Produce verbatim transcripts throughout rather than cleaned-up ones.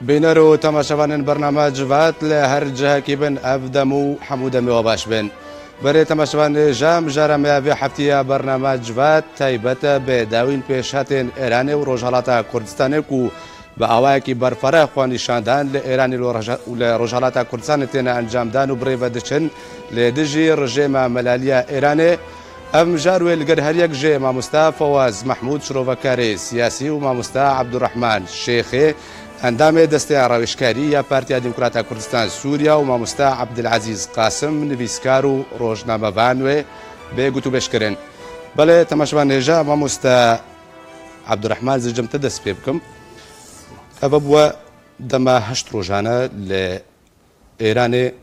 Bîner û temaşevanên bername Civat li her cihekî bin, ev dem û hemû demê we baş bin. Berê temaşevan, hêja mijara me ya vê heftî ya bername Civat taybet e bi dawîn pêşhatên Îranê û Rojhelata Kurdistanê ku bi awayekî berfereh xwenîşandan li Îranê û li Roja-, û li Rojhelata Kurdistanê têne encamdan û bi rê ve diçin li dijî rejêma melaliya Îranê. Ev mijar wê li gel her yek jê mamosta Fewaz Mehmûd, şirovekarê siyasî, û mamosta Ebdurrehman Şêxê, endamê Desteya Rawêjkarî ya Partiya Demokrata Kurdistan Sûriya, û mamosta Ebdilezîz Qasim, nivîskar û rojnamevan wê bê gotûbêj kirin. Belê, temaşevan, hêja mamosta Ebdurrehman, ez ê cem te dest pê bikim. Ev bûye dema heşt rojane li Êranê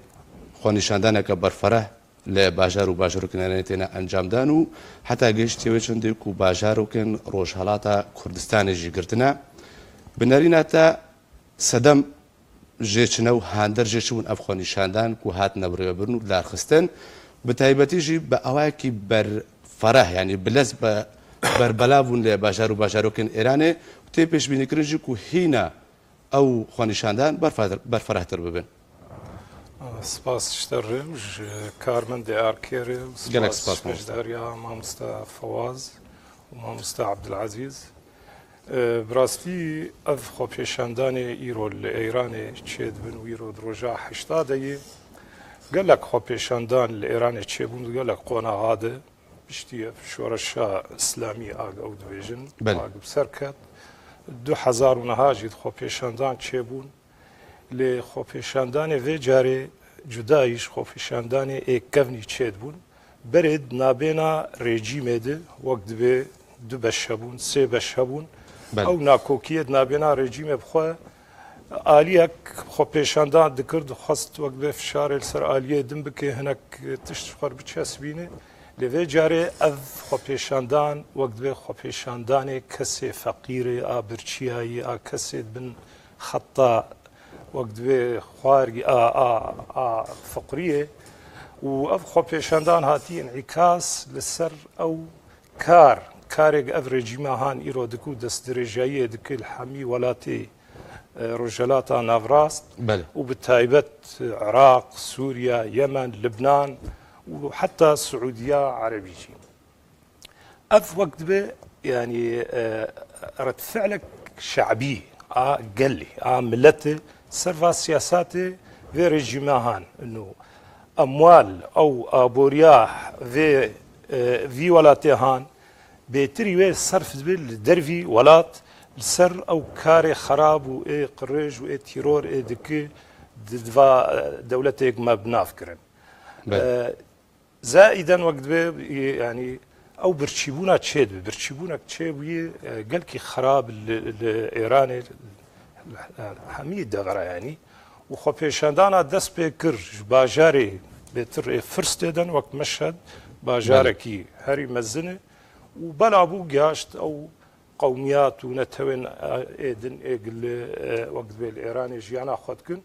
xwenîşandaneke berfereh li bajar û bajarokên Îranê têne encamdan û heta gihiştiye wê çendê ku bajarokên Rojhelata Kurdistanê jî girtine. Bi nerîna te sedem jê çi ne û hander jê çi bûn ev xwenîşandan ku hatine birêvebirin û larxistin? Bi taybetî jî bi awayekî berfereh, yanî bi lez be-, berbelav bûn li bajar û bajarokên Êranê û tê pêşbînîkirin jî ku hîna ew xwenîşandan berfe-, berferehtir bibin. Spas ji te re û ji karmendê Erkê re û Gelek spas spas ji mamoste. Beşdariya mamoste Fewaz û mamoste Ebdilezîz. E, bi rastî ev xwepêşandanê îro li Êranê çêdibin û îro di roja heşta de yê. Gelek xwepêşandan li Êranê çêbûn di gelek qonaxa de. Piştî ev şoreşa îslamî a ew dibêjin, Belê. a bi ser ket. Du hezar û neha jî xwepêşandan çêbûn. Lê xwepêşandanê vê carê cuda yî ji xwepêşandanê ê kevnî çêdibûn. Berê di nabêna rejîmê de wek dibê du beş hebûn, sê beş hebûn. Belê. Ew nakokiyê di nabêna rejîmê bi xwe aliyek xwepêşandan dikir, dixwest wek dibê fişarê li ser aliyê din bike, hinek tişt ji xwe re biçesbîne. Lê vê carê ev xwepêşandan wek dibê xwepêşandanê kesê feqîrê a birçiyayî, a kesê di bin xeta wek dibê xwarî a, a, a feqiriyê û ev xwepêşandan hatiye înîkas li ser ew kar, karê ev rejîma han îro dike û destdirêjayiyê dike li hemî welatê, e, Rojhelata Navrast Belê. û bi taybet, e, Iraq, Sûriye, Yemen, Libnan û heta Siûdiya Erebî jî. Ev wek dibe, yanî, e, redfe'lek şe'bî a gelê, a miletê ser va siyasatê vê rejîma han û emwal ew aboriya vê, e, vî welatê han bêtirî wê serf dibe li dervî welat li ser ew karê xerab û ê qirêj û ê tîror ê dike di, di va, e, dewletê me bi nav kirin. Belê. E, Zaîden wek dibe, yanî ew birçîbûna çêdibe. Birçîbûnek çêbûyî, e, gelkî xerab li, li Êranê, li hemî devera yanî. Û xwepêşandana dest pê kir ji bajarê bêtir ê Firstê den wek Meşhed, bajarekî herî mezin e. Û bela bû gihaşt ew qewmiyat û netewên, e, ê din ê gilê, e, wek dibê li Êranê jiyana xwe dikin.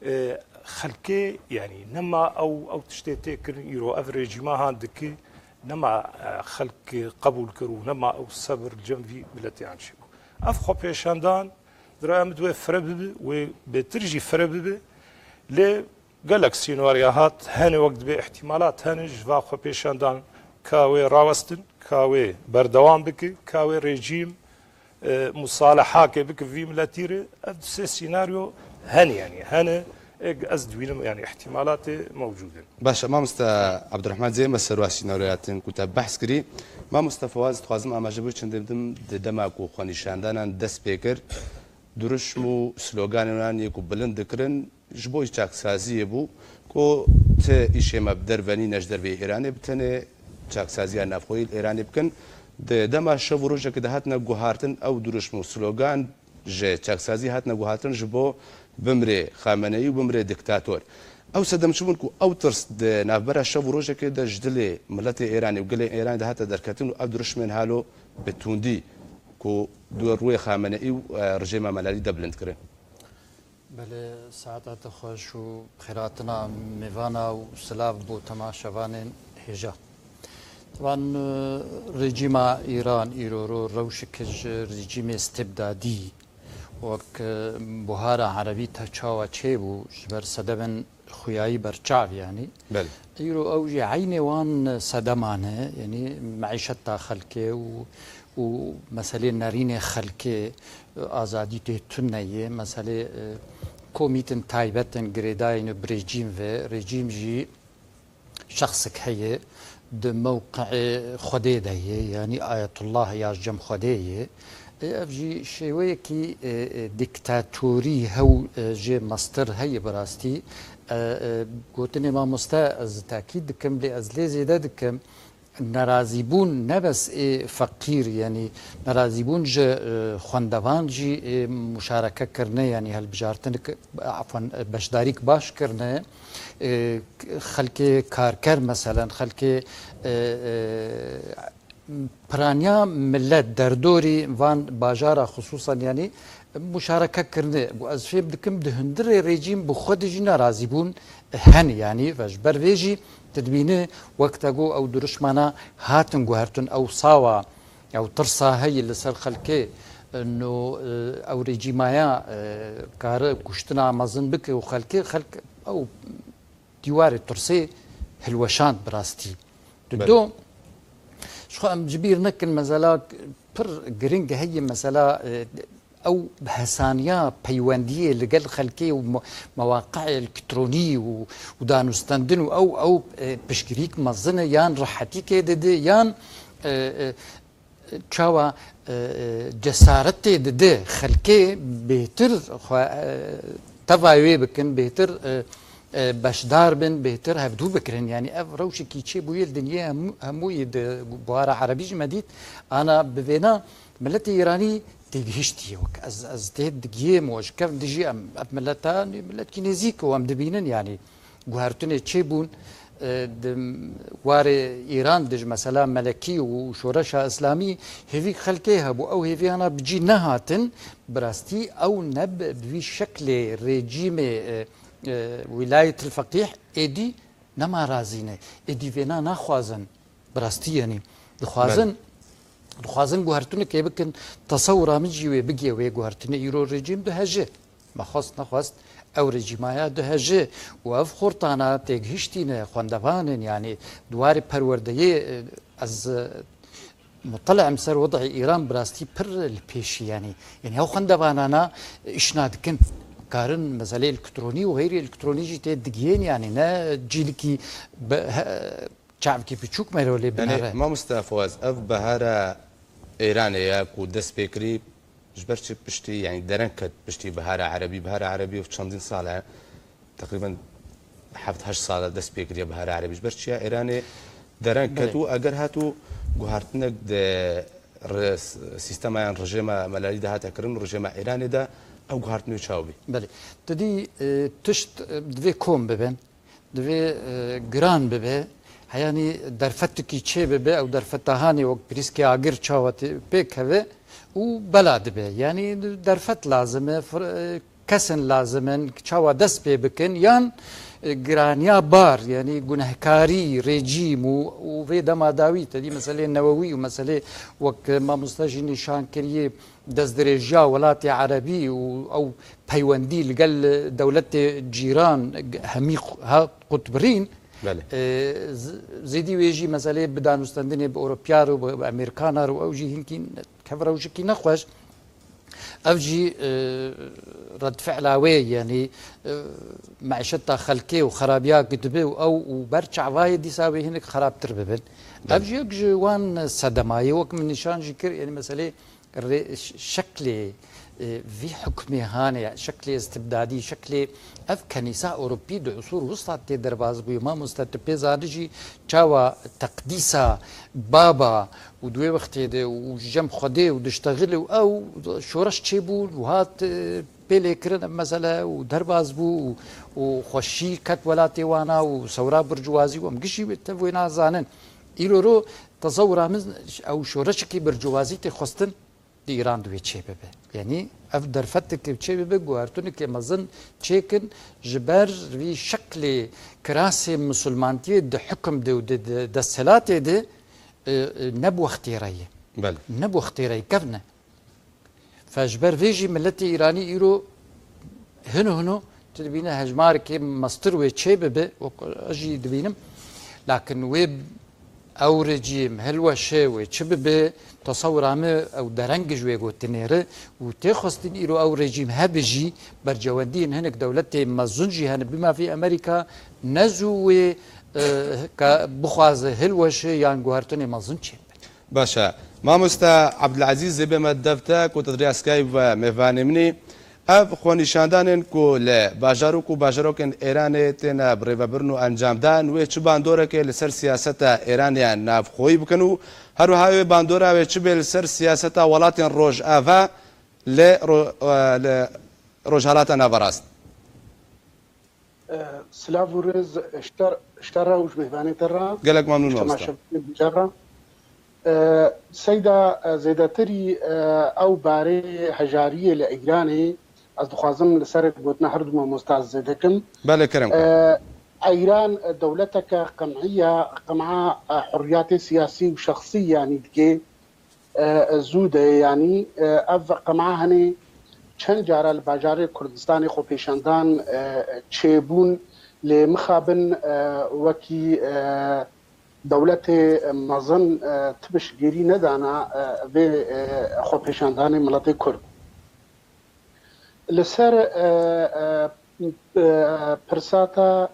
E, xelkê, yanî nema ew, ew tiştê tê kirin îro ev rejîma han dike, nema, e, xelk qebûl kir û nema ew sebir li cem vî miletiyan çêbû. Ev xwepêşandan di raya min wê fire bibe, wê bêtir jî fire bibe. Lê gelek sînarya hat hene wek dibê, îhtîmalat hene ji va xwepêşandan ka wê rawestin, ka wê berdewam bike, ka wê rejîm, e, musalehakê bike vî miletî re. Ev sê sînaryo hene, yanî hene, ê ez dibînim, yanî îhtîmalatê mewcûd in. Baş e, mamoste Ebdurrehman, zê me ser wa sînaryoya tên ku te behs kirî. Mamoste Fewaz, dixwazim amaje bû çendê bidim di dema ku xwenîşandanan dest pê kir, duruşm û sloganên wan yê ku bilind dikirin, ji bo çaksaziyê bû ku ti îşê me bi derve nîne ji derveyî Îranê, bi tenê çaksaziya navxweyî li Îranê bikin. Di dema şev û rojekê de hatine guhartin ew duruşm û slogan ji çaksazî hatine guhartin ji bo bimrê Xameneyî û bimrê diktator. Ew sedem çi bûn ku ew tirs di navbera şev û rojekê de ji dilê miletê Îranê û gelê Îranê de hate derketin û ev duruşmên halo bi tundî ku di rûyê Xameneyî û, e, rejêma Melalî de bilind kirin? Belê, saeta te xweş û bi xêr hatina mêvana û silav bo temaşevanên hêja. Teban, e, rejîma Îran îro ro rewşeke ji rejîmê stibdadî Wek, e, buhara erebî te çawa çêbû ji ber sedemên xuyayî berçav, yanî. Belê. Îro ew jî eynê wan sedeman e, yanî meîşeta xelkê û, û meselê nerînê xelkê, e, azadî tê tune ye, meselê, e, komîtin taybet in girêdayî ne bi rejîm ve, rejîm jî şexsek heye, di mewqeê Xwedê de ye, yanî Ayetullah ya ji cem Xwedê ye. E, ev jî şêweyekî, e, e, dîktatorî hew, e, jê mestir heye bi rastî. E, e, gotinê mamoste ez tekîd dikim, lê ez lê zêde dikim. Nerazîbûn ne bes ê feqîr, yanî nerazîbûn ji, e, xwendevan jî ê muşareke kirine, yanî hilbijartinik, afwan, beşdarîk baş kirine. E, xelkê karker, meselen, xelkê, e, e, piraniya millet derdorî van bajara xisûsan, yanî muşareke kirine. Û ez fêm dikim di hundirê rejîm bi xwe de jî nerazîbûn hene, yanî ve ji ber vê jî tu dibîne wek te got ew dirişmana hatin guhertin, ew sawa, ew tirsa heye li ser xelkê, no, e, ew rejîmaya, e, kare kuştina mezin bike û xelkê, xelk ew dîwarê tirsê hilweşand bi rastî. Belê. Dudo, ji xwe em ji bîr nekin, mesela pir giring heye, mesela, e, ew hesaniya peywendiyê li gel xelkê û me-, mewaqi'ê elektronî û, û danûstendin û ew, ew, e, piştgirîk mezin e, yan rehetîkê dide, yan, e, e, çawa, e, e, cesaretê dide xelkê bêhtir xwe, e, teva wê bikin, bêhtir, e, e, beşdar bin, bêhtir hevdû bikirin. Yanî ev rewşekî çêbûye li dinyê hemû, hemûyê di buhara erebî jî me dît. Ana bi vêna miletê Îranî têgihiştiye wek ez, ez tê digiyêm û ji kevin dijî em, ev mileta, miletkî nêzîk û em dibînin, yanî guhertinê çêbûn, e, di warê Îran de ji mesela Melekî û Şoreşa Îslamî hêvî xelkê hebû. Ew hêviyana bi cî nehatin, bi rastî ew ne bi, bi vî şeklê rejîmê, e, e, Wîlayetil Feqîh êdî nema razî ne. Êdî vêna naxwazin. Bi rastî, yanî dixwazin, Belê. dixwazin guhertinekê bikin, tesewira min jî wê bigiye wê guhertinê. Îro rejîm diheje. Me xwest nexwest, ew rejîmaya diheje û ev xortana têgihiştî ne, xwendevan in, yanî di warê perwerdeyê, e, ez, e, mutele'im ser wed'ê Îran bi rastî pir li pêşî, yanî, yanî ew xwendevanana îşna dikin, karin meselê elektronî û xeyrî elektronî jî tê digihên, yanî ne cîlikî bi, he, çavkî piçûk mero lê Yanî, binere. Mamoste Fawaz, ev bihara Êranê ye ku dest pê kirî, ji ber çi piştî, yanî dereng ket piştî bihara erebî, bihara erebî ev çendîn sal e, teqrîben heft heşt sal e dest pê kiriye bihara erebî. Ji ber çiya Êranê dereng ket Belê. û eger hat û guhartinek di re-, sîstema yan rejêma melalî de hate kirin, rejêma Êranê de ew guhartin wê çawa bî? Belê. Tu dî, e, tişt, e, divê kom bibin. Divê, e, giran bibe, heyanî derfetikî çê bibe, ew derfeta hanê wek pirîskê agir çawa tê pêk keve û bela dibe. Yanî derfet lazim e, fir-, e, kesin lazim in, çawa dest pê bikin, yan, e, giraniya bar, yanî gunehkarî, rejîm û, û vê dema dawî, te dî meselê newewî û meselê wek mamoste jî nîşan kiriye, destdirêjiya welatê erebî û ew peywendî li gel dewletê cîran hemî hat qutbirîn. Belê. E, z-, zêdî wê jî meselê bi danûstendinê bi Ewropiyar û bi, bi Amerîkanar û ew jî hinkî kevrewşikî nexweş. Ev jî, e, redfe'la wê, yanî, e, meşeta xelkê û xerabiya ku dibe û ew û ber çavayê dîsa wê hinek xerabtir bibin. Ev Belê. jî yek ji wan sedemayê wek min nîşan jî kir, yanî meselê rê-, ş-, şeklê, e, vî hukmê hanê, şeklê istibdadî, şeklê ev kenîsa Ewropî di usûr wisa tê derbas bûye. Mamoste, tu pê zanî jî çawa teqdîsa baba û di wê wextê de û ji cem Xwedê û diştexile û ew şoreş çêbû û hat, e, pê lê kirin ev mesele û derbas bû û, û xweşî ket welatê wana û sewra burcûwazî û em gişî tev wê nazanin. Îro ro Tezewira min ew şoreşekî bircûwazî tê xwestin di Îran di wê çê bibe. Yanî ev derfetekê çê bibe, guhertinekê mezin çêkin ji ber vî şeklê kirasê misilmantiyê di hukim de û di, di desthilatê de, e, e, ne bi wextê re ye. Belê. Ne bi wextê re ye, kevn e. Fe ji ber vê jî miletê Îranî îro hino hino tu dibîne hejmarkê mestir wê çê bibe, wek ez jî dibînim. Lakin wê ew rejîm hilweşe wê çi bibe, tesewira min ew dereng ji wê gotinê re û tê xwestin îro ew rejîm hebe jî bercewendiyên hinek dewletê mezin jî hene, bi mafî Amerîka ne zû wê, e, ka bixwaze hilweşe yan guhertinê mezin çê bibe. Baş e. Mamoste Ebdilezîz, zêbê me dev te ku tu di riya Skype ve mêvanê min î. Ev xwenîşandanên ku li bajarok û bajarokên Êranê têne birêvebirin û encam dan, wê çi bandoreke li ser siyaseta Êraniya navxweyî bikin û her wiha wê bandora wê çi bê li ser siyaseta welatên Rojava li ro-, li Rojhalata Naverast? E, silav û rêz ji te, ji te re û ji mêvanê te re, Gelek memnûn ji mamoste. Temaşevanên dîjar re. E, Seyda, e, zêdetirî, e, ew barê hejariyê li Îranê, ez dixwazim li ser gotina her du mamosta zêde kim. Belê, kerem E, kir. Îran, e, dewleteke qem'î ye, qem'a, e, hurriyatê siyasî û şexsî yanî dike. E, zû de ye, yanî, e, ev qema hene çend cara li bajarê Kurdistanê xwepêşandan, e, çêbûn, lê mixabin, e, wekî, e, dewletê mezin, e, ti piştgirî nedana, e, vê, e, xwepêşandanê miletê Kurd. Li ser, e, e, e, pirsa te,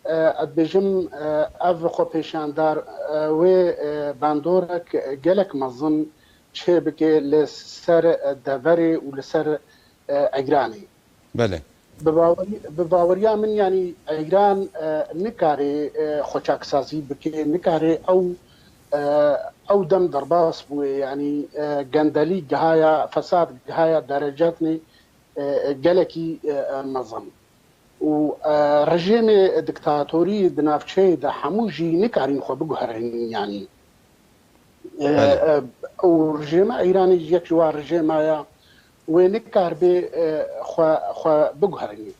e, ez dibêjim, e, ev xwepêşandar, e, wê, e, bandorek gelek mezin çê bike li ser, e, deverê û li ser, e, Egranê. Belê. Bi bawerî-, bi baweriya min, yanî Egran, e, nikare, e, xwe çaksazî bike, nikare ew, e, ew dem derbas bûye, yanî, e, gendelî gihaya, fesad gihaya derecetnê, e, gelekî, e, e, mezin. Û, e, rejêmê diktatorî di navçeyê de hemû jî nikarîn xwe biguherînin, yanî. E, Belê. E, û rejêma Îranê jî yek ji wan rejêma ya, wê nikaribe, e, xwe, xwe biguherîne.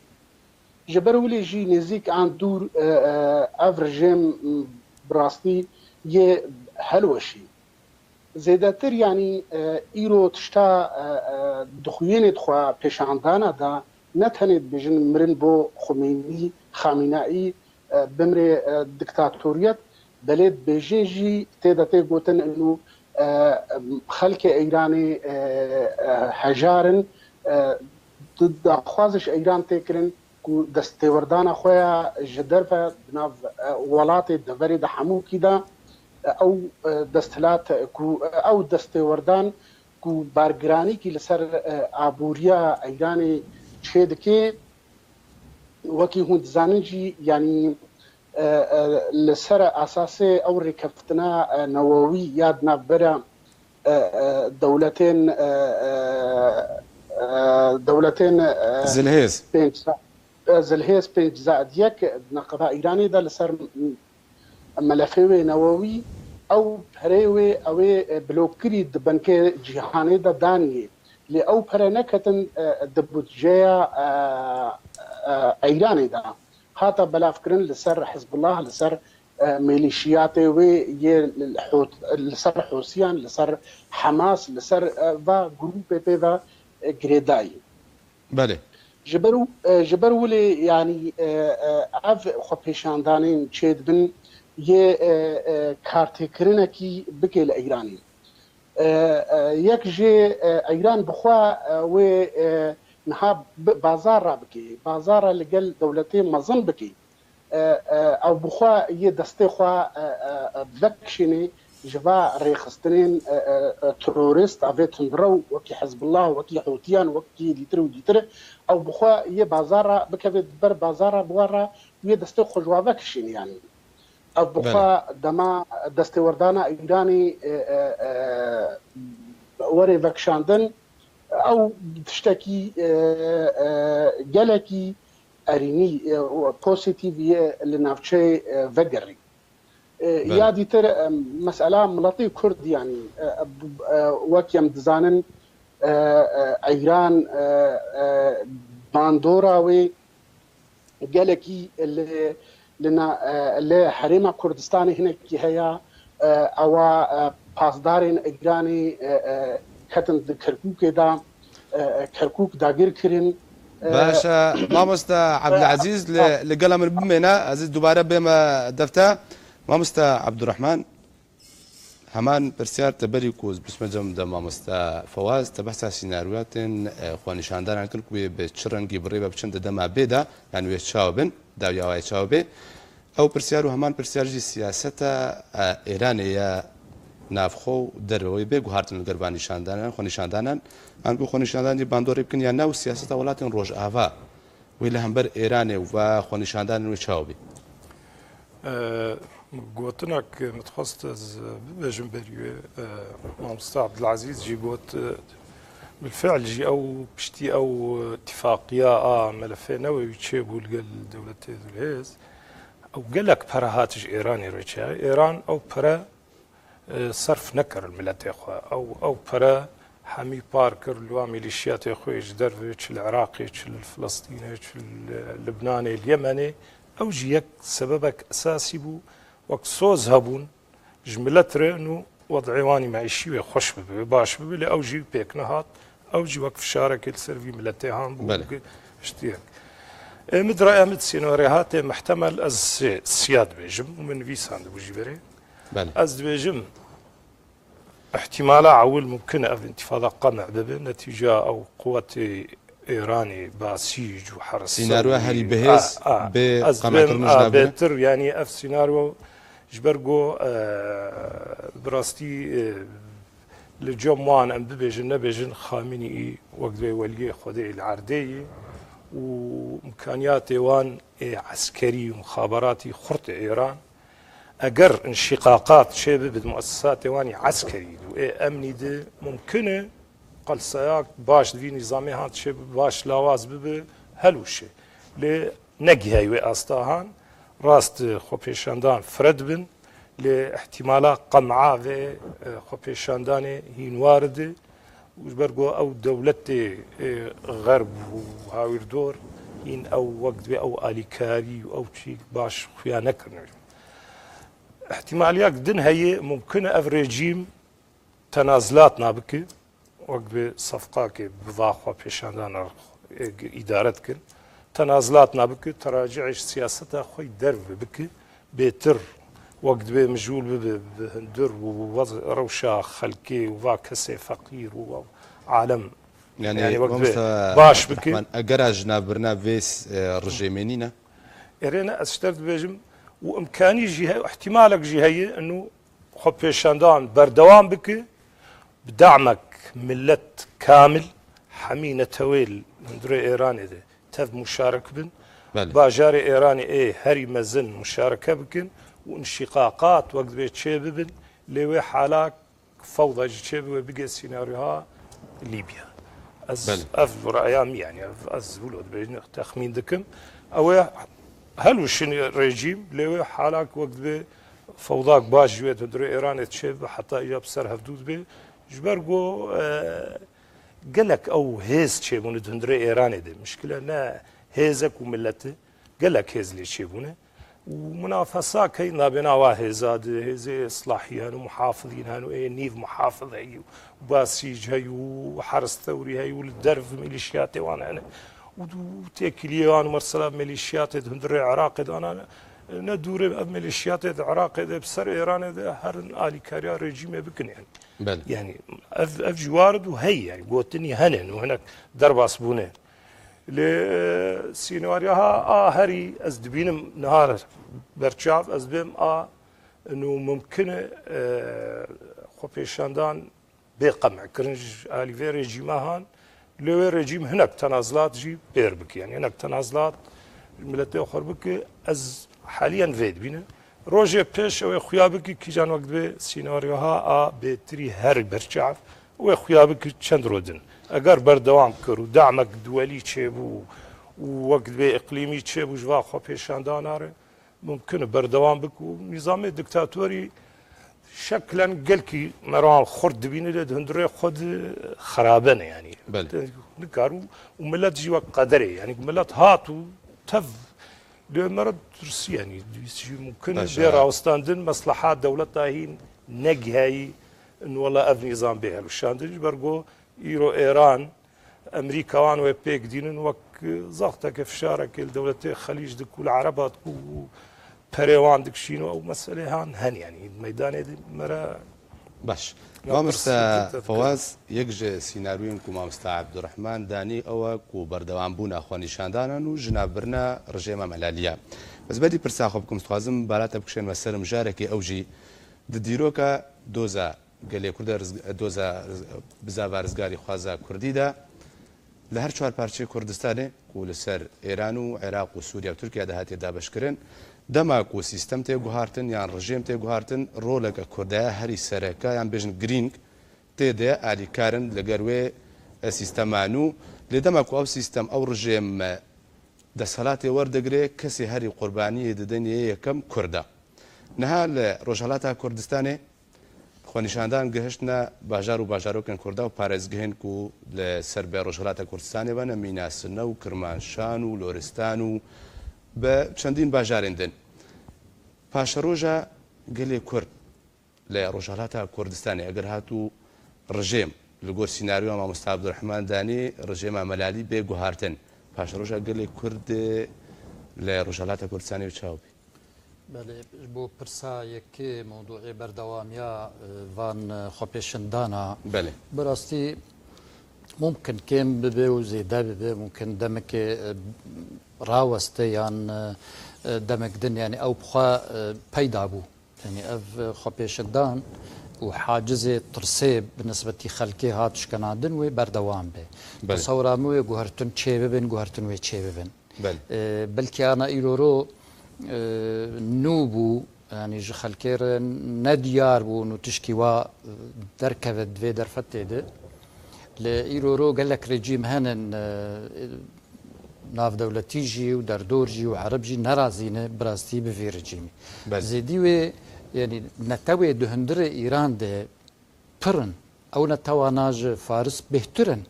Ji ber wî jî nêzîk an dûr, e, e, ev rejêm, m, bi rastî yê helweşî. Zêdetir, yanî, e, îro tişta, e, e, dixuyênê dixwe pêşandana da, ne tenê dibêjin mirin bo Xumeynî, Xamînaî, e, bimrê, e, diktatoriyet, belê dibêjin jî tê de tê gotin inu, e, xelkê Eyranê, e, e, hejar in, e, di-, daxwaz ji Eyran tê kirin, ku destêwerdana xwe ya ji derve di nav, e, welatê deverê de hemûkî de, e, ew, e, desthilat, ku, e, ew destêwerdan ku bargiranîkî li ser, e, aboriya Eyranê çêdike, wekî hûn dizanin jî, yanî, e, e, li ser esasê ew rêkeftina, e, newewî ya di navbera, e, e, dewletên, e, e, e, dewletên, e, Zilhêz. Pênc, e, Zilhêz pênc zed yek di neqeba Îranê de li ser melefê wê newewî, ew perê wê ew ê, e, blokkirî di benkê cîhanê de daniyê. Lê ew pere neketin, e, di budceya, e, e, Eyranê de. Hate belavkirin li ser Hizbullah, li ser, e, mêlîşiyatê wê yê Hot-, li ser Hosiyan, li ser Hamas, li ser, e, va grûpê pê ve, e, girêdayî. Belê. Ji ber û, e, ji ber wilê, yanî, e, e, ev xwepêşandanên çêdibin yê, e, e, kartêkirinekî bike li Eyranê. E, e, yek jê, e, Eyran bi xwe, e, wê, e, niha bi, bazar re bike, bazar re li gel dewletê mezin bike. E, e, ew bi xwe yê destê xwe, e, e, e, vekişînê ji va rêxistinên, e, e, e, terorîst, a vê tundrew, wekî Hizbullah, wekî Hûtiyan, wekî dîtir û dîtir, ew bi xwe yê bazar re bikeve ber bazar re, bi wan re wê destê xwe ji wa vekişînê, yanî. Ev bi Belê. Xwe dema destêwerdana Îranê, e, e, e, were vekişandin, ew tiştekî, e, e, gelekî erînî, e, û pozîtîf yê li navçeyê, e, vegerî. E, Belê. Ya dîtir, e, mesela miletê Kurd, yanî, e, e, b-, e, wek em dizanin, e, e, Eyran, e, e, bandora wê gelekî li, li na, e, li Herêma Kurdistanê hinekî heye, e, ewa, e, pasdarên Eyranê, e, e, ketin di Kirkûkê de, e, Kerkûk dagir kirin. E, Baş e, mamoste Ebdilezîz, li, li gela min bimêne, ez ê dubare bême defte. Mamoste Ebdurrahman, heman pirsyar te berî ku ez bişme cem de mamoste Fewaz, te behsa sînaryoyatên, e, xwenîşandaran kir ku wê bi çi rengî bi rê ve biçin di dema bê de, yanî wê çawa bin, dawî awayê çawa bê. Ew pirsyar û heman pirsyar jî siyaseta, e, Êranê ye navxwe û derve wê bê guhartin li gel van nîşandanan, xwenîşandanan. An ku xwenîşandan jî bandorê bikin ya ne û siyaseta welatên Rojava wê li hember Êranê û va xwenîşandanên wê çawa bî? E, gotinek min dixwest ez bibêjim berî wê, e, mamosta Abdulazîz jî got, e, bilfiil jî ew piştî ew tifaqiya a melefê newewî çêbû li gel dewletê Zilhêz. Ew gelek pere hat ji Êranê re çi. Êran ew pere, e, serf nekir li miletê xwe. Ew, ew pere hemî par kir li wan mîlîşiyatê xwe yê ji derve, çi li Iraqê, çi li Filistînê, çi li Libnanê, li Yemenê. Ew jî yek sebebek esasî bû. Wek soz hebûn, ji milet re nû wed'ê wan î meîşî wê xweş bibe, wê baş bibe, lê ew jî pêk nehat. Ew jî wek fişarekê li ser vî miletê han bû, Belê. Giştiyek. Ê, min di raya min di sînorê hatê mihtemel ez sê, siya dibêjim û min nivîsandibû jî berê. Belê. Ez dibêjim, îhtimala ewil mumkin e ev întîfada qem'a bibe, netîca ew quwetê Êranê, basîc û heris Sînaryoya herî bihêz a, a, bê ez qem'kirina dibêm, a, ji nav bîne? Bêtir, yanî ev sînaryo ji ber ku, e, bi rastî, e, li cem wan em bibêjin, nebêjin, Xamenîî wek divê weliyê Xwedê li erdê ye û îmkaniyatê wan ê eskerî û mixaberatî xurt ê Êran, eger înşîqaqat çêbibe di muessesatê wan î eskerî û ê emnî de, mumkin e qelseyek baş di vî nîzamê han çêbibe, baş lawaz bibe, helwişe. Lê negihayî wê asta han, rast xwepêşandan fire dibin, lê îhtimala qem'a vê, e, xwepêşandanê hîn war di. Û ji ber ku ew dewletê, e, xerb û hawîrdor hîn ew wek divê ew alîkarî û ew çî baş xuya nekirine. Îhtimaliyek din heye, mumkin e ev rejîm tenazilat nabike, wek divê sefqakê bi va xwepêşandana, e, îdare dikin. Tenazilat nabike, teracihê ji siyaseta xwe yî derve bike, bêtir wek divê mijûl bibe bi hundir û wez-, rewşa xelkê û va kesê feqîr û ew alem, Yanî, yanî wek divê mamoste baş bike. Abdurrahman, egera ji navbirina vê s-, e, rejêmê nîne? Erê ne, ez ji te dibêjim û îmkanî jî heye, îhtimalek jî heye, inu xwepêşandan berdewam bike, bi damek milet kamil, hemî netewê li hundirê Êranê de tev muşarik bin. Belê. Bajarê Êranê ê herî mezin muşareke bikin û înşîqaqat wek divê çê bibin, lê wê halak fewda jî çê bibe, bigê sînaryoha Lîbya. Ez, Belê. Ev raya min, yanî ev ez wilo dibêjim, texmîn dikim. Ew ê helwişin rejîm, lê wê halak wek divê fewdak baş ji wê di hundirê Êranê çê bibe, heta îja bi ser hevdû dibe. Ji ber ku, e, gelek ew hêz çêbûne di hundirê Êranê de. Mişkile ne hêzek û millet e, gelek hêz lê çêbûne. Û munafesa key nabêna wa hêza de, hêzê islahiyên û muhafizîn hene û ê nîv muhafiz heyî û basîc heyî û heris thewrî heyî û li derv milîşiyatê wan hene. Û du-, têkiliyê wan û mesela milîşiyatê di hundirê Iraqê de ana ne dûrê ev milîşiyatê di Iraqê de bi ser Êranê de herin alîkariya rejîmê bikin yani. Belê. Yani ev, ev jî war id û heyî yani gotinî hene û hinek derbas bûne. Lê, e, sînaryoha a herî ez dibînim niha berçav, ez bêm a, inu mumkin e, e, xwepêşandan bê qem'kirin ji alî vê rejîma han, lê wê rejîm hinek tenazilat jî pêr bike. Yani hinek tenazilat miletê xwe bike, ez haliyen vê dibînim. Rojê pêş ew ê xuya bike, kîjan wek divê sînaryoha a bêtirî her berçav, wê xuya bike çend roj din. Eger berdewam kir û damek duwelî çêbû û wek divê îqlîmî çêbû ji va xwepêşandana re, mumkin e berdewam bike û nîzamê diktatorî şeklen gelkî me re wan xurt dibîne lê di hundirê xwe de xerabe ne, yanî. Belê. Nikar û, û milet jî wek qederê, yanî milet hat û tev lê me re dirsî, yanî dîs jî mumkin e Baş, bê ha. Rawestandin, mesleha dewleta hîn negihayî, in wela ev nîzam bê hilweşandin, ji ber ku îro Êran Emerîka wan wê pêk dînin wek, e, zexteke fişareke li dewletê Xelîc diku li Ereba diku û perê wan dikişîn û ew meselê han hen, yanî meydanê di mere. Baş. Mamosta Fawaz, yek ji sînaryoyên ku mamosta Ebdurrehman danî ew e ku berdewambûna xwenîşandanan û jinavbirina rejêma Melaliya. Ez berî pirsa xwe bikim, dixwazim bala te bikişênime ser mijarekê, ew jî di dîroka doza gelê Kurd e, rizg-, doza riz-, bizava rizgarîxwaza Kurdî de li her çar parçeyê Kurdistanê ku li ser Êran û Iraq û Sûriye û Tirkiye de hatiye dabeşkirin, dema ku sîstem tê guhartin yan rejîm tê guhartin, roleke Kurdeya herî sereke yan bêjin girîng tê de alîkar in li gel wê, e, sîstema nû. Lê dema ku ew sîstem, ew rejîm, e, desthilatê werdigire, kesê herî qurbaniyê didin yê yekem Kurd e. Niha li Rojhelata Kurdistanê xwenîşandan gihiştine bajar û bajarokên Kurda û parêzgehên ku li ser bi Rojhelata Kurdistanê ve ne, mîna Sine û Kirmanşan û Loristan û bi çendîn bajarên din. Paşeroja gelê Kurd li Rojhelata Kurdistanê eger hat û rejêm li gor sînaryoya mamosta Abdurrahman Danî, rejêma Melalî bê guhartin, paşeroja gelê Kurd li Rojhelata Kurdistanê çawa bî? Belê, ji bo pirsa yekê mewduê berdewamiya, e, van, e, xwepêşindana. Belê. Bi rastî mumkin kêm bibe û zêde bibe, mumkin demekê, e, raweste yan, e, e, demek din, yanî ew bi xwe, e, peyda bû. Yanî ev, e, xwepêşindan û hacizê tirsê bi nisbetî xelkê hat şikenandin wê berdewam be. Belê. Tesewra min wê guhertin çê bibin, guhertin wê çê bibin. Belê. E, belkî ana îroro, e, nû bû, yanî ji xelkê re nediyar bû û tişkî wa, e, derkeve di vê derfetê de. Li îroro gelek rejîm henin, e, navdewletî jî û derdor jî û ereb jî nerazî ne bi rastî bi vî rejîmî. Belê. Zêdî wê, yanî netewê di hundirê Îran de pir in. Ew netewana ji Faris bêhtir in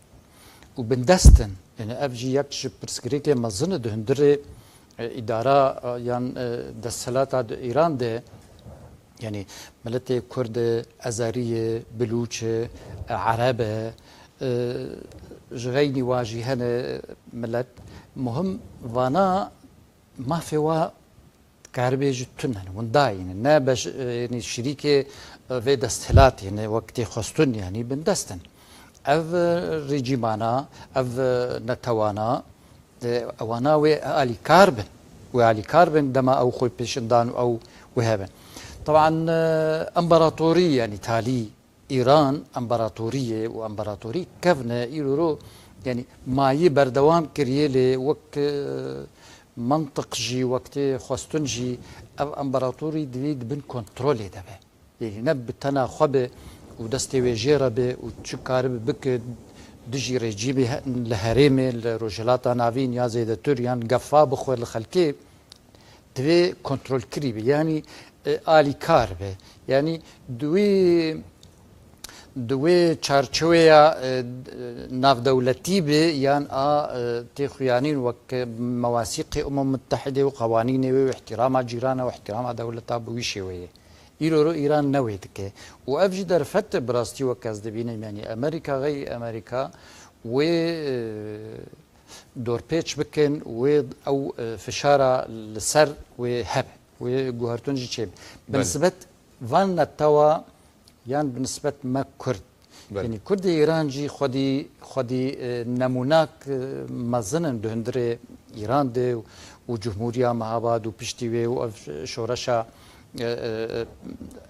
û bindest in. Yanî ev jî yek ji pirsgirêkê mezin e di hundirê, e, îdara, e, yan, e, desthilata di Îran de, yanî miletê Kurd e, Ezerî ye, Bilûç e, e, Ereb e, e, ji xeynî wa jî hene milet. Muhim vana mafê wa karibê jî tune ne, windayî ne. Ne beş, e, yanî şirîkê, e, vê desthilatê ne, wek tê xwestin, yanî bindest in. Ev, e, rejîmana, ev, e, netewana, e, ewana wê alîkar bin. Wê alîkar bin, dema ew xwepêşindan û ew wê hebin. Teban, e, împaratorî, yanî talî, Îran împaratorî ye û împaratorî kevn e, îro ro, yanî mayî berdewam kiriye, lê wek, e, mentiq jî, wek tê xwestin jî, ev împaratorî divê di bin kontrolê de be. Yanî ne bi tena xwe be û destê wê jê re be û çi karibe bike dijî rejîmê he-, li herêmê, li Rojhilata Navîn ya zêdetir yan gefa bixwe li xelkê, divê kontrolkirî be, yanî, e, alîkar be. Yanî di wê, di wê çarçeweya, e, navdewletî be yan a, e, tê xuyanîn wek mewasîqê Umem Mutehidê û qewanînê wê û ihtirama cîrana û ihtirama dewleta bi wî şêweyê. Îro ro Îran ne wê dike. Û ev jî derfet e bi rastî wek ez dibînim, yanî Amerîka, xeyrî Amerîka wê, e, dorpêç bikin, wê ew, e, fişara li ser wê hebe, wê guhertin jî çêbe. Bi Belê. nisbet van netewa yan bi nisbet me Kurd. Belê. Yanî Kurdê Îran jî xwedî, xwedî, e, nemûnak, e, mezin in di hundirê Îran de û Cumhuriya Mehabad û piştî wê û ev şoreşa, e,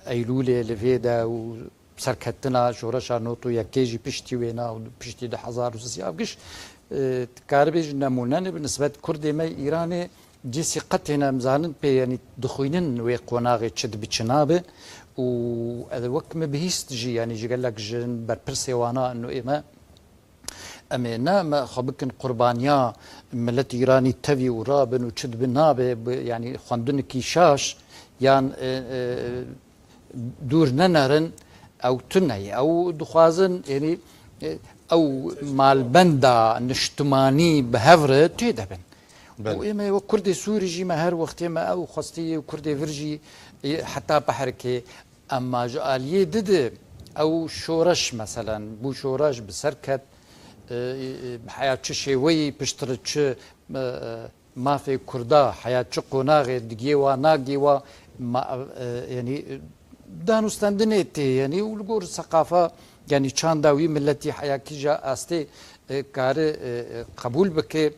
e, Eylûlê li vê de û serketina şoreşa nod û yekê jî piştî wêna û piştî du hezar û sê ev giş, e, karibê ji nemûne ne bi nisbet Kurdê me Îranê cî sîqetê ne em zanin pê, yanî dixwînin wê qonaxê çi dibi çi nabe û ez wek me bihîst jî, yanî ji gelek jin berpirsê wana ino ê me em ê ne me xwe bikin qurbaniya milet Îranî tevî û rabin û çi dibi nabe, bi, yanî xwendinekî şaş yan, e, e, dûr nenerin, ew tune ye. Ew dixwazin, yanî, e, ew malbenda niştimanî bi hev re tê de bin. Belê. Û ê me wek Kurdê Sûrî jî me her wextê me ew xwestî ye û Kurdê vir jî, e, heta behrikê. Emma ji aliyê di de ew şoreş, meselen, bû şoreş bi ser ket, e, e, heya çi şêweyî piştre çi, e, e, mafê Kurda, heya çi qonaxê digê wa, nagê wa, ma-, e, yanî, e, danûstendinê tê, yanî, û li gor seqafa, yanî, çanda wî milletî heya kîja astê, e, kari, e, e, qebûl bike,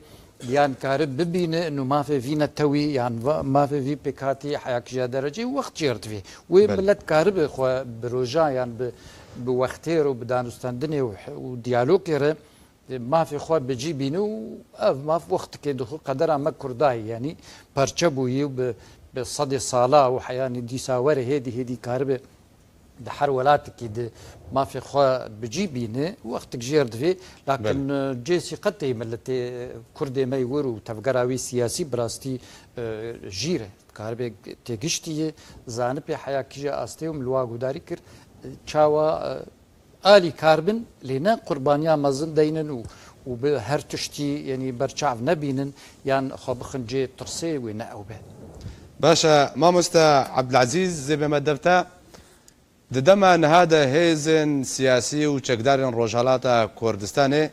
yan kari bibîne, ino mafê vî netewî, yan va-, mafê vî pêkhatî heya kîja dereceyê wext jêr divê. Wê Belê. millet karibe xwe bi rojan, yan bi, bi wextê re û bi danûstendinê û, û diyalogê re mafê xwe bi cî bîne û ev maf wextikê dixwe qedera me Kurdayê, yanî parçe bûyî û bi, bi sedê sala û heyanî dîsa were hêdî hêdî karibe di her welatekî di mafê xwe bi cî bîne, wextik jêr divê. Lakin, Belê. e, cê sîqetê miletê, e, Kurdê me yê wir û tevgera wî siyasî bi rastî, e, jîr e. Karibe têgiştî ye, zanipê heya kîja astê û min li wa guhdarî kir, e, çawa, e, alîkar bin, lê ne qurbaniya mezin deynin û, û bi her tiştî, yanî berçav nebînin, yan xwe bixin cê tirsê wê ne ew be. Baş e, mamoste Ebdilezîz, zê bême dev te. Di dema niha de hêzên siyasî û çekdarên Rojhilata Kurdistanê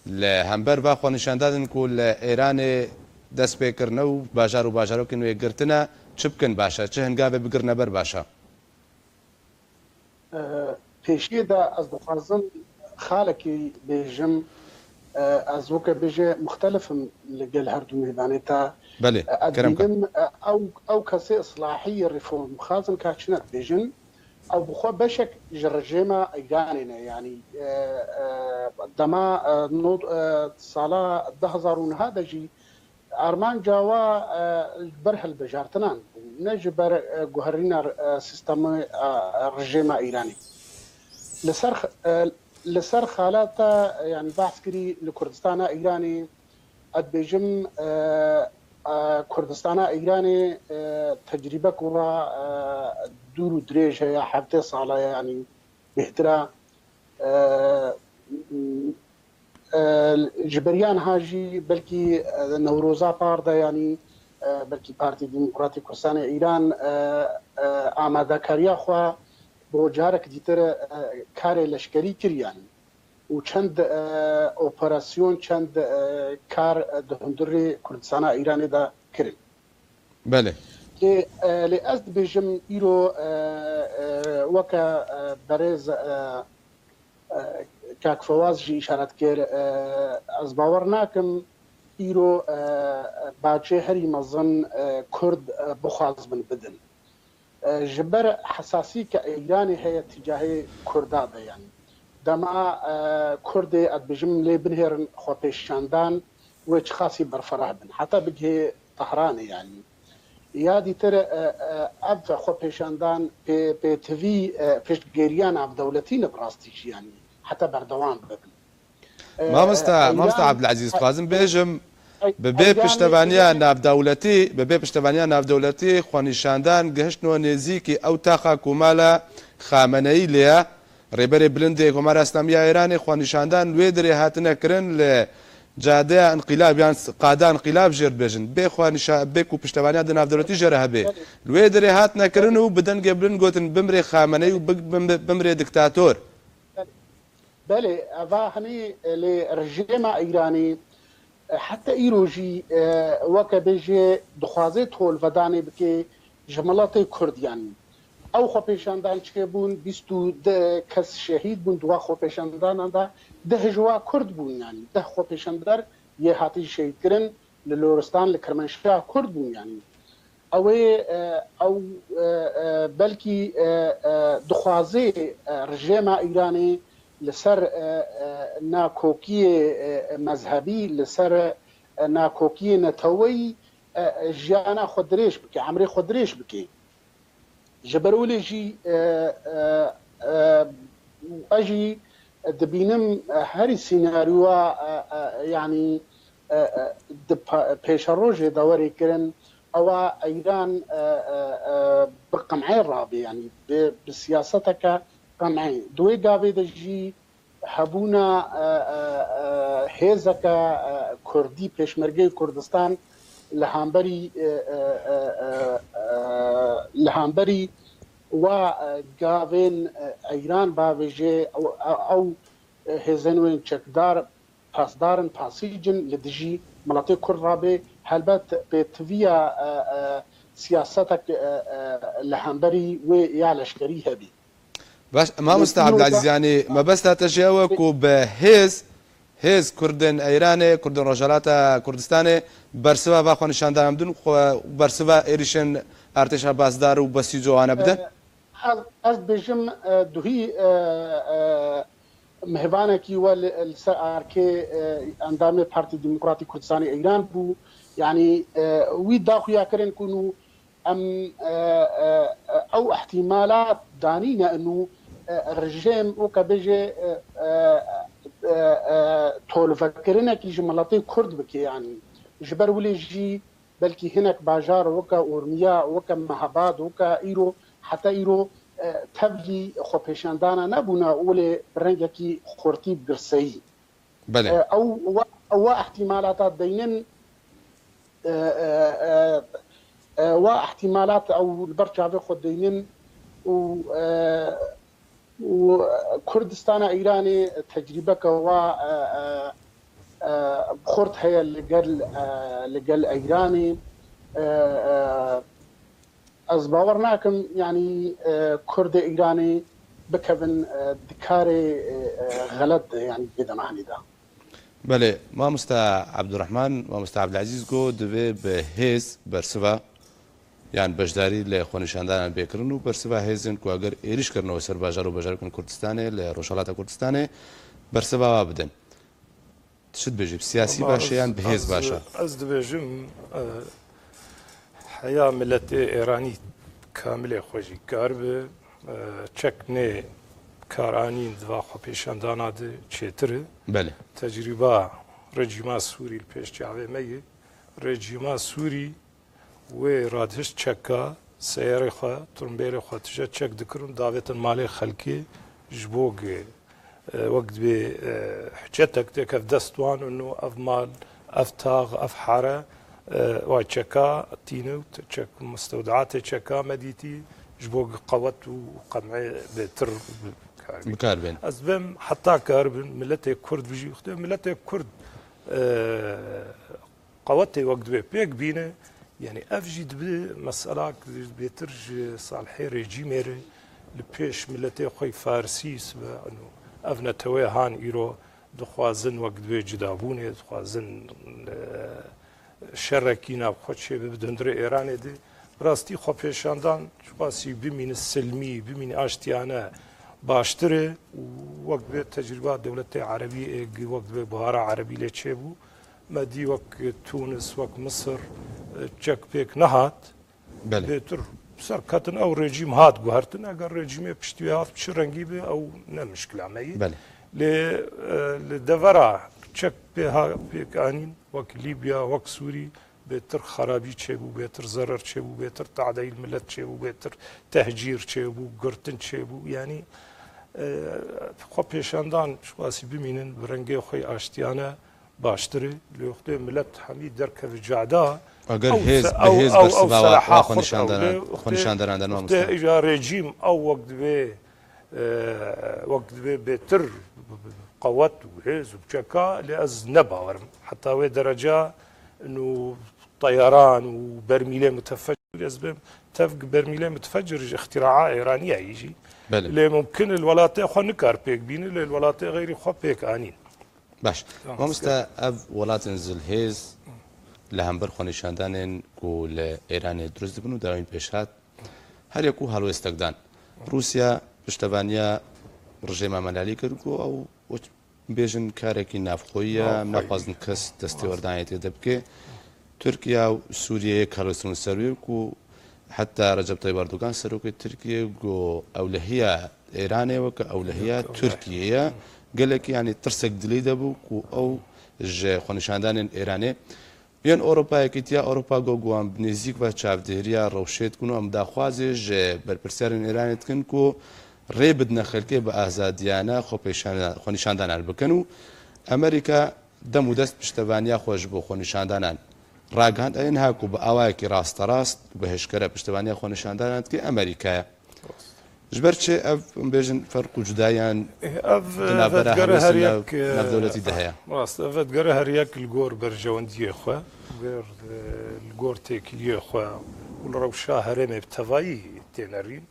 li hember va xwenîşandanên ku li Êranê dest pê kirine û bajar û bajarokên wê girtine, çi bikin baş e? Çi hingavê bigirine ber baş e? Pêşiyê de ez dixwazim xalekî bêjim. Ez weke bêje muxtelif im li gel her du mêdanê te. Belê, Ez kerem ke. dibînim, ew, ew kesê islahî, reformxwaz in ka çi ne dibêjin. Ew bi xwe beşek ji rejêma Îranê ne. Yanî, e, e, dema, e, not, e, sala du hezar û neh de jî armanca wa, e, ji ber hilbijartinan bû, ne ji ber, e, guherîna, e, sîstemê, e, rejêma Îranê. Li ser x-, e, li ser xalata, e, yanî behs kirî li Kurdistana Îranê, ez dibêjim, e, e, Kurdistana Îranê, e, tecrîbek wa, e, dûr û dirêj heye, hevdeh sala ye, yanî bêhtir e, e, e, ji beriya niha jî belkî, e, Newroza par de, yanî, e, belkî Partî Demokratîk Kurdistanê Îran, e, e, amadekariya xwe bo carek dîtir, e, karê leşkerî kir, yanî. Û çend, e, operasyon, çend, e, kar, e, di hundirê Kurdistana Îranê de kirin. Belê. Lê, e, lê ez dibêjim îro, e, e, weke, e, berêz, e, e, kak Fewaz jî îşaret kir, e, ez bawer nakim îro, e, bahçê herî mezin, e, Kurd, e, bixwazibin bidin. E, ji ber hesasî ke Îranê heye tîcahê Kurda de, yanî dema, e, Kurdê, ez dibêjim, lê binihêrin xwepêşandan, wê çiqasî berfereh bin, heta bigihê Tehranê, yanî ya dîtir, e, e, ev xwepêşandan pê, pêtivî, e, piştgiriya navdewletî ne bi rastî jî, yanî heta berdewam bibin. Mamosta, mamosta Ebdilezîz, dixwazim bêjim, bi bê piştevaniya navdewletî, bi bê piştevaniya navdewletî, xwenîşandan gihiştine nêzîkî ew taxa ku mala Xameneyî lê ye. Rêberê Bilind ê Komara Îslamî ya Îranê xwenîşandan li wê dirê hatine kirin, li cadeya Înqilab yan s-, qada Înqilab jê re dibêjin. Bê xwenîşa-, bê ku piştevaniya di navdewletî jê re hebe. Li wê dirê hatine kirin û bi dengê bilind gotin, "Bimrê Xameneyî û bi-, bim-, bimrê diktator." Belê, eva hinî, e, lê rejêma Îranî, e, heta îro jî, e, weke bêjê dixwaze tolvedanê bike ji miletê Kurd, yanî. Ew xwepêşandan çi bûn, bîst û du kes şehîd bûn, di wa xwepêşandanan de deh ji wa Kurd bûn, yanî. Deh xwepêşander yê hatî şehîdkirin li Loristan, li Kirmenşah Kurd bûn, yanî. Ew ê, e, ew, e, e, belkî, e, e, dixwaze, e, rejêma Îranê li ser, e, e, nakokiyê, e, mezhebî, li ser, e, nakokiyê neteweyî, e, jiyana xwe dirêj bike, emrê xwe dirêj bike. Ji ber wê jî, e, e, e, ez jî dibînim, e, herî sînaryoya, e, e, yanî, e, e, di pa-, pêşerojê de werê kirin, ewa Îran, e, e, e, bi qem'ê rabe, yanî bi, bi siyaseteke qem'ê. Di wê gavê de jî hebûna, e, e, e, hêzeke, e, Kurdî, Pêşmergeyê Kurdistan li hemberî, e, e, e, e, e, li hemberî wa, e, gavên, e, Îran bavêje, ew, ew, ew, e, hêzên wên çekdar pasdar in, pasîc in li dijî miletê Kurd re bê. Helbet pêtiviya, e, e, siyasetek, e, e, li hemberî wê ya leşkerî hebî. Baş, mamosta Lê Abdulaziz, yanî mebesta te jî ew e ku bi hêz, hêz Kurdên Eyranê, Kurdên Rojhelata Kurdistanê bersiva va xwenîşandanan bidin, xwe bersiva êrişên artêşa pasdar û Besîco wane bidin? E, ez, ez dibêjim, e, duhî, e, e, mêvanekî we li, li ser arkê, e, endamê Partî Demokratî Kurdistanê Eyran bû. Yanî, e, wî da xuya kirin ku nû em, e, e, ew ihtimalat danîne û, e, rejîm weke bêje, e, e, e, e, tolvekirinekî ji miletê Kurd bike, yanî ji ber wilê jî belkî hinek bajar weke Urmiya, weke Mehabad, weke îro, heta îro, e, tevlî xwepêşandana nebûne, wilê bi rengekî xurtî bi girseyî. Belê. E, ew we, ew we ihtimalata deynin, e, e, e, e, we ihtimalat ew li ber çavê xwe deynin û, e, û Kurdistana Îranê tecrîbeke wa, e, e, e, xurt heye li gel, e, li gel Îranê. E, e, Ez bawer nakim, yanî, e, Kurdê Îranê bikevin, e, di karê, e, e, xelet de, yanî vê demanî de. Belê, mamosta Abdurrahman, mamosta Abdulaziz got, divê bi hêz bersiva yan beşdarî li xwenîşandanan bê kirin û bersiva hêzên ku eger êrîş kirine ser bajar û bajarokên Kurdistanê, li Rojhelata Kurdistanê, bersiva wa bidin. Tu çi dibêjî? Bi siyasî Valla baş e ez, yan bi hêz ez, baş e? Ez dibêjim, e, heya miletê Êranî kamilê xwe jî kar bi, e, çek nê kar anîn di va xwepêşandana de çêtir e. Belê. Tecrîba rejîma Sûrî li pêş çavê me ye. Rejîma Sûrî wê radihişt çeka, seyarê xwe, turbêlê xwe tije çek dikirin, davêtin malê xelkê ji bo gi, e, wek dibê, e, hiccetek têkev dest wan û ev mal, ev tax, ev hare, e, wa çeka tîne û te-, çek mustewdeatê çeka me dîtî ji bo gi qewet û qemê bêtir kar bî. Bikar bên. Ez bim heta kar bin miletê Kurd bijî, xwedê miletê Kurd, e, qewetê wek divê pêk bîne, yanî ev jî dibe meselak bêtir ji salihê rejîmê re li pêş miletê xwe yî Farsî sibe, eno, ev netewê han îro dixwazin wek divê cudabûnê, dixwazin, e, şerekî nav xwe çêbibe di hundirê Êranê de. Bi rastî xwepêşandan ji xwasî bimîne silmî, bimîne aştiyane baştir e û wek divê tecrîba dewletê erebî ê, wek divê buhara erebî lê çêbû. Me dî wek Tunis, wek Misir, e, çek pêk nehat. Belê. Bêtir serketin ew rejîm hat guhertin. Eger rejîmê piştî wê hat bi çi rengî be, ew ne mişkila me ye. Belê. Lê, e, li devera çek pê ha-, pêk anîn, wek Lîbya, wek Sûrî, bêtir xerabî çêbû, bêtir zerer çêbû, bêtir tadeyîl milet çêbû, bêtir tehcîr çêbû, girtin çêbû. Yanî, e, xwe pêşandan ji xwasî bimînin bi rengê xwe yê aştiyane baştir e. Lê wextê milet hemî derkeve cada, Eger ew hêz, se-, bi ew, hêz ew, ew bersiva wa, selaha wa xurt ew. Xwenîşandana-, Lê wextê, xwenîşandanan de, wextê mamosta. Îja rejîm ew wek divê, e, wek divê bêtir qewet û hêz û çeka, lê ez ne bawerim. Heta wê dereca û teyaran û bermîlê mutefecir, ez bim tevg bermîlê mutefecir ji îxtîraa Êraniyayî jî. Belê. Lê mumkin li welatê xwe nikar pêk bîne, lê li welatê xeyrî xwe pêk anîn. Baş. Tamam, Mamoste, ev welatên zilhêz li hember xwenîşandanên ku li Êranê dirust dibin û dawîn pêş hat, her yek û helwêstek dan. Rûsya piştevaniya rejêma Melalî kir ku ew, wek bêjin, karekî navxweyî ye, Navxweyî. Em naxwazin kes destêwerdanê tê de bike. Tirkiye û Sûriyeyê kalwestin ser wê ku heta Recep Tayyip Erdogan, serokê Tirkiye, got ewlehiya Êranê weke ewlehiya Tirkiye ye. Gelekî, yanî, tirsek dilê de bû ku ew ji xwenîşandanên Êranê yên Ewropa, Yekîtiya Ewropa, got ku em bi nêzîk ve çavdêriya rewşê dikin û em daxwazê ji berpirsiyarên Êranê dikin ku rê bidine xelkê bi azadiyane xwe pêşan-, xwenîşandanan bikin û Amerîka dem û dest piştevaniya xwe ji bo xwenîşandanan ragihand, ew niha ku bi awayekî rasterast û bi hişkere piştevaniya xwenîşandanan dike Amerîka ye. Ji ber çi ev, em bêjin, ferq û cudayan Ev di navbera vedigere hemû her nav-, yek, e, navdewletî de heye? Rast, ev vedigere her yek li gor berjewendiyê xwe, li gor, e, li gor têkiliyê xwe û li rewşa herêmê bi tevayî têne rîn.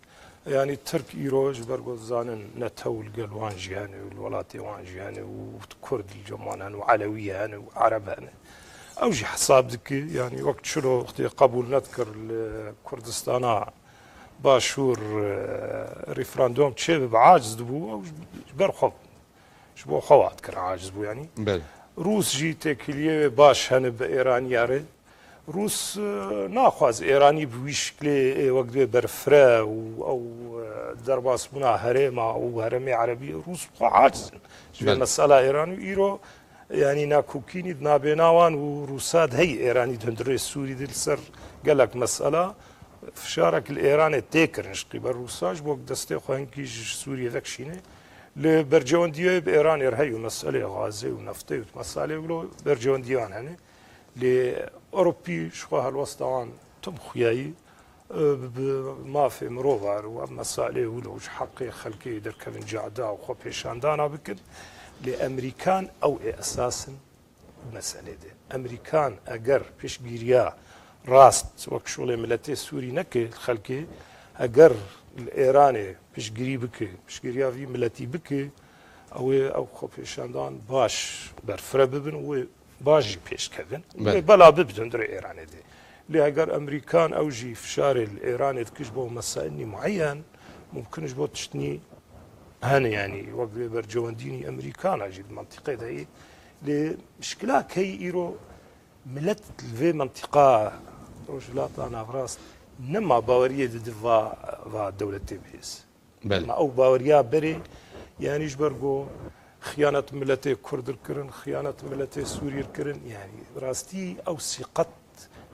Yanî Tirk îro ji ber ku dizanin netew li gel wan jî hene û li welatê wan jî hene û Kurd li cem wan hene û Elewî hene û Ereb hene. Ew jî hesab dike, yanî wek çilo wextê qebûl nedikir li Kurdistana Başûr, e, referandum çêbibe aciz dibû, ew ji ber xwe, ji bo xwe wat kir aciz bû yanî. Belê. Rûs jî têkiliyê wê baş hene bi Êraniya re. Rûs, e, naxwaz Êranî bi wî şiklê, e, wek divê berfire û ew, e, derbasbûna herêma û herêmê erebî, Rûs bi xwe aciz in ji vê Belê. mesela Êran û îro yanî nakokînî di nabêna wan û Rûsa de heyî. Êranî di hundirê Sûrî de li ser gelek mesela fişarek li Êranê tê kirin ji qîber Rûsa ji bo destê xwe hinkî ji Sûriyê vekişîne. Li bercewendiyê bi Êranê re heyî û meselê Xazê û neftê û meselê wilo bercewendiyê wan hene. Lê Ewropî ji xwe helwesta wan tim xuyayî, e, bi, bi mafê mirova re û ev meselê wilo ji heqê xelkê derkevin cada û xwe pêşandana bikin. Lê Emerîkan ew ê esas in. Meselê de. Emerîkan eger piştgiriya rast wek şolê miletê Sûrî neke xelkê, eger li Êranê piştgirî bike, piştgiriya vî miletî bike, ew ê ew xwepêşandan baş berfire bibin û wê baş jî pêş kevin. Belê. Wê bela bibin hundirê Êranê de. Lê eger Emerîkan ew jî fişarê li Êranê dike ji bo mesailnî mueyen, mumkin ji bo tiştnî hene, yanî wek vê bercewendînî Emerîkana jî di mentiqê de yê. Lê mişkila key îro milet li vê mentiqa Rojhilata Navrast nema baweriyê dide va, va dewletê bihêz. Belê. Nema ew baweriya berê, yanî ji ber ku xiyanet miletê Kurd ir kirin, xiyanet miletê Sûrî ir kirin, yanî rastî ew sîqet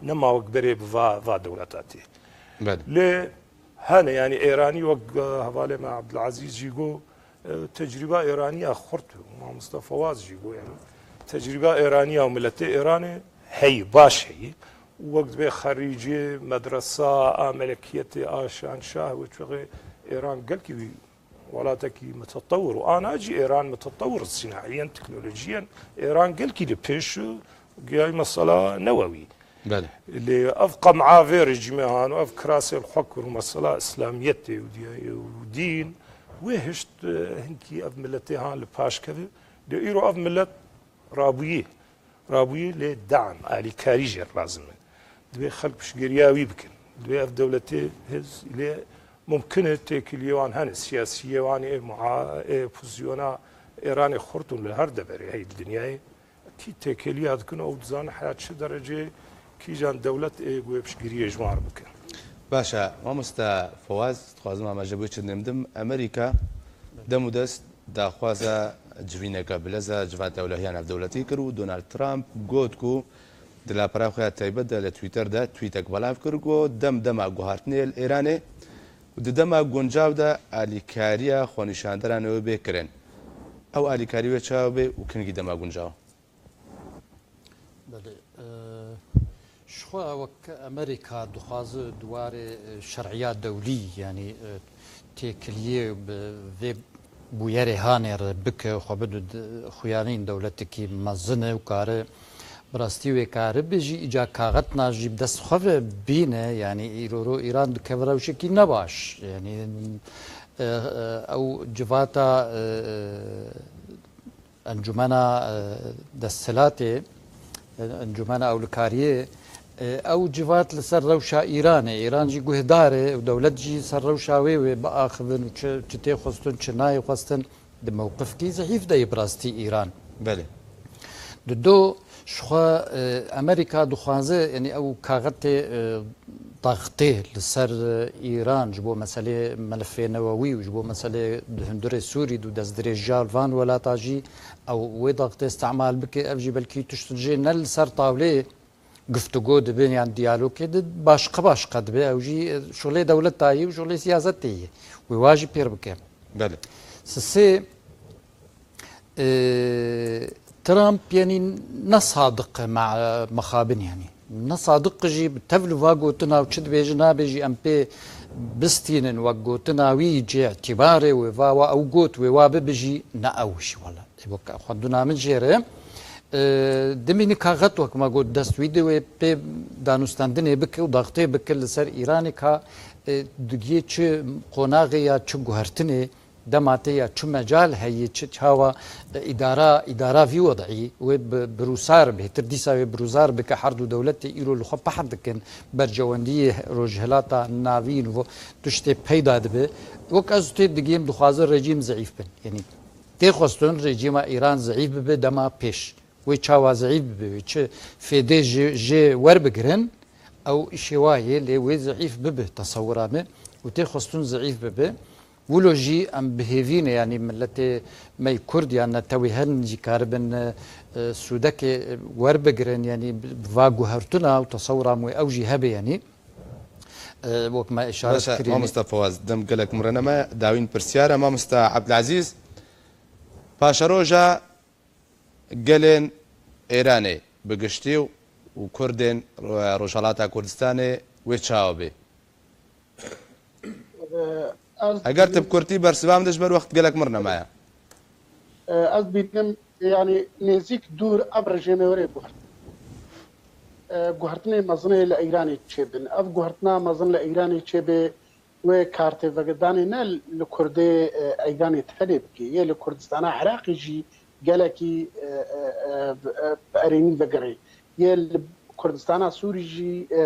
nema wek berê bi va, va dewleta tê. Belê. Lê hene, yanî Êranî wek, e, hevalê me Abdulazîz jî got, e, tecrîba Êraniya xurt û mamoste Fawaz jî got, yanî tecrîba Êraniya û miletê Êranê heyî, baş heyî. Û wek dibê xerîcê, medresa, a melekiyetê, a şanşah, wê çaxê Êran gelkî wî welatekî mutetewir û ana jî Êran mutetewir sînayiyen, teknolojiyen Êran gelkî li pêş û giyayî mesela newewî. Belê. Lê ev qem'a vê rejîmê han û ev kirasê li xwe kir û mesela îslamiyetê û diya-, û dîn wê hişt, e, hinkî ev miletê han li paş keve. Lê îro ev milet rabûyî, rabûyî lê dam, alîkarî jê lazim e. Divê xelk piştgiriya wî bikin. Divê ev dewletê hêz lê mumkin e têkiliyê wan hene, siyasiyê wan ê muha-, ê opozîsyona Êranê xurt û li her deverê hey di dinyayê. Kî têkiliya dikin, ew dizane heya çi derecê kîjan dewlet ê guhê piştgiriyê ji wan re bike. Baş e, mamoste Fawaz, dixwazim amaje bû çi nêmdim. Amerîka dem û dest daxwaza civîneke bileza Civata Ewlehiya Navdewletî kir û Donald Trump got ku di lapera xwe ya taybet de li Twitter de tweetek belav kir ku dem dema guhartinê li Îranê û di dema guncav de alîkariya xwenîşanderan wê bê kirin. Ew alîkarî wê çawa bê û kingî dema guncaw? Belê. E, ji xwe wek Amerîka dixwaze di warê, e, şer'iya dewlî, yanî, e, têkiliyê bi vê bûyerê hanê re bike, xwe bidu di xuyanîn dewletekî mezin e û kare bi rastî wê kare be jî, îca kaxetna jî bi dest xwe ve bîne, yanî îroro Îran dikeve rewşekî nebaş. Yanî, e, e, ew civata, e, e, Encûmena, e, Desthilatê, e, Encûmena Ewlekariyê, e, ew civat li ser rewşa Îranê. Îran jî guhdar e û dewlet jî ser rewşa wê wê biaxivin û çi, çi tê xwestin, çi nayê xwestin. Di mewqifkî zehîf de ye bi rastî Îran. Belê. Di do, ji xwe, e, Amerîka dixwaze, yanî ew kaxetê, e, daxtê li ser, e, Îran ji bo meselê melefê newewî û ji bo meselê di hundirê Sûrî û destdirêjiya li van welata jî ew wê daxtê îstemal bike, ev jî belkî tişt jê ne li ser tawleyê guftûgo dibin yan diyalogê di başqe başqe dibe, ew jî, e, şolê dewleta ye û şolê siyasetê ye. Wê wa jî pêr bike. Belê. Sisê, e, Trump, yanî ne sadiq e me-, mexabin, yanî ne sadiq jî bi tev li va gotina û çi dibêje nabêjî em pê bistînin wek gotina wî cê îtîbarê wê va wa ew got wê wa bibijî, ne ew jî wele. Ê wek xwendina min jê re, e, dimî nika xet wek me got dest wî de wê pê danûstendinê bike û daxtê bike li ser Îranê ka, e, digiyê çi qonaxê ya çi guhertinê dema tê ya çi mecal heye, çi çawa, e, îdara, îdara vî wed'î wê bi, birûsar bêtir dîsa wê birûzar bike her du dewletê îro li xwe pehr dikin bercewendiyê Rojhilata Navîn û tiştê peyda dibe. Wek ez tê digihim dixwaze rejîm zeîf bin. Yanî tê xwestin rejîma Îran zeîf bibe dema pêş. Wê çawa zeîf bibe, wê çi fêdê jê, jê werbigirin, ew îşê wa yê, lê wê zeîf bibe, tesewira me, û tê xwestin zeîf bibe. Wilo jî em bi hêvî ne, yanî miletê me yê Kurd yan netewê herin jî karibin, e, e, sûdekê, e, werbigirin, yanî bi, bi va guhertina û tesewira me ew jî hebe, yanî, e, wek me îşaret Baş e, kirî. Mamosta Fawaz, dem gelek min re neme, dawîn pirsyar e, Mamosta Ebdilezîz, paşeroja gelên Êranê bi giştî û, û Kurdên Ro-, Rojhelata Kurdistanê wê çawa bê? Eger tu bi kurtî bersiva min de ji ber wext gelek mir nemaye. Ez dibînim, yanî nêzîk dûr ev rejîmê were guhert. Guhertinê mezinê li Îranê çêbin. Ev guhertina mezin li Îranê çêbê, wê kartê vegedanê ne li Kurdê, e, Eyranê tenê bike, yê li Kurdistana Iraqê jî gelekî, e, e, e, bi, e, bi erênî vegerê. Yê li Kurdistana Sûrî jî, e, e, e,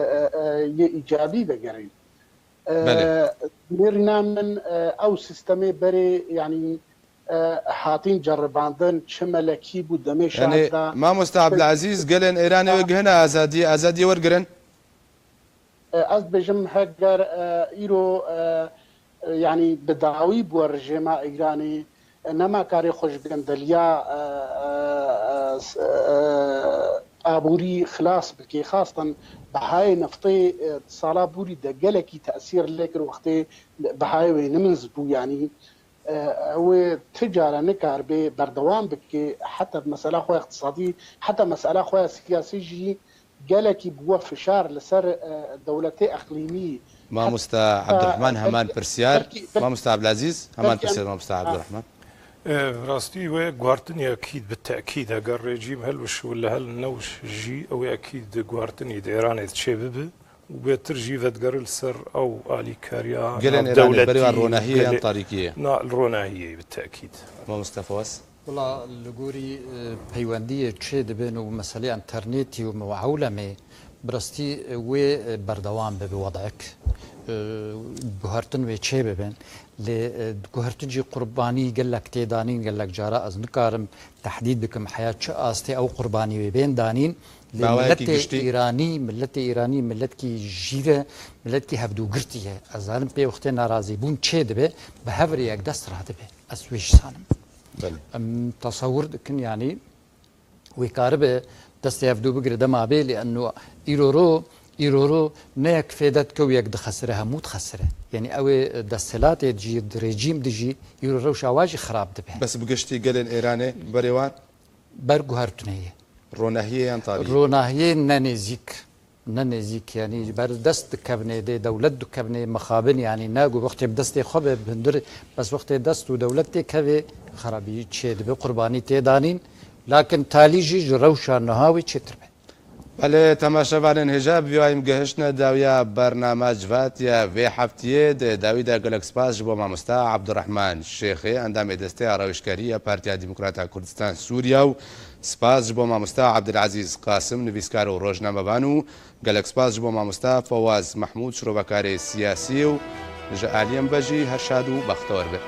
yê îcabî vegerê. E, Belê. Nêrîna min, e, ew sîstemê berê, yanî, e, hatin ceribandin, çi melekî bû demê Yanî, şahid da. Mamoste Ebdilezîz, gelên Êranê wê gihine azadiyê, azadiyê wergirin? E, ez dibêjim, heger, e, îro, e, e, yanî bi dawî bû rejêma Îranê, e, nema karê xwe ji gendeliya, e, e, e, s-, e, aborî xilas bike. Xastan bihayê neftê, e, sala borî de gelekî tesîr lê kir, wextê bihayê wê nimz bû, yanî, e, ew ê ti cara nikaribe berdewam bike, heta mesela xwe iqtisadî, heta mesela xwe siyasî jî gelekî bûye fişar li ser, e, dewletê eqlîmî. Mamosta Heta Ebdurrahman, heman belkî, pirsiyar. belkî, belkî, Mamosta Abdulaziz, heman belkî pirsiyar, em, Mamosta ha. Abdurrahman. E, rastî wê guhartinê ekîd bi tekîd, eger rejîm hilwiş û li hel newş jî, ew ê ekîd guhartinî di Êranê de çêbibe û bêtir jî vedigerin li ser ew alîkariya Gelên Êranê navdewletî berê wan ronahiyê yan gelê-, tarîkiyê? Na, li ronahiyê bi tekîd. Mamosta Fawaz? Wela li gorî, e, peywendiyê çê dibin û meselê înternetî û mewewlemê, bi rastî, e, wê, e, berdewam bibe wedek. E, guhertin wê çê bibin. Lê, e, guhertin jî qurbanî gelek tê danîn, gelek cara ez nikarim tehdîd bikim heya çi astê ew qurbanî wê bên danîn. Lê Bi awayekî miletê giştî. Îranî, miletê Îranî miletkî jîr e, miletkî hevdûgirtî ye. Ez zanim pê wextê narazîbûn çê dibe, bi hev re yekdest radibe. Ez wê jî zanim. Belê. Em tesewir dikin, yanî wê karibe destê hevdû bigire dema bê, lê enno îro ro, îro ro ne yek fêde dike û yek dixesire, hemû dixesire. Yanî ew ê desthilatê dijî, di rejîm dijî, îro rewşa wa jî xirab dibe. Bes bi giştî gelên Êranê berê wan? Ber guhertinê ye. Ronahiyê yan tarî? Ronahiyê ne nêzîk. Ne nêzîk, yanî ber dest dikevnê, dê dewlet dikevnê mixabin, yanî ne ku wextê bi destê xwe be, bi hundir, bes wextê dest û dewlet tê kevê, xerabî çê dibe, qurbanî tê danîn. Lakin talî jî ji rewşa niha wê çêtir be. Belê, temaşevanên hêja, bi vî wayî em gehiştine dawiya bernama Civat ya vê heftiyê. Di dawî de gelek spas ji bo mamosta Abdurrahman Şêxê, endamê Desteya Rewişkerî ya Partiya Demokrata Kurdistan Sûriya û spas ji bo mamosta Abdilezîz Qasim, nivîskar û rojnamevan û Gelek spas ji bo mamosta Fawaz Mehmûd, şirovekarê siyasî û ji aliyê me ve jî her şad û bextewar be.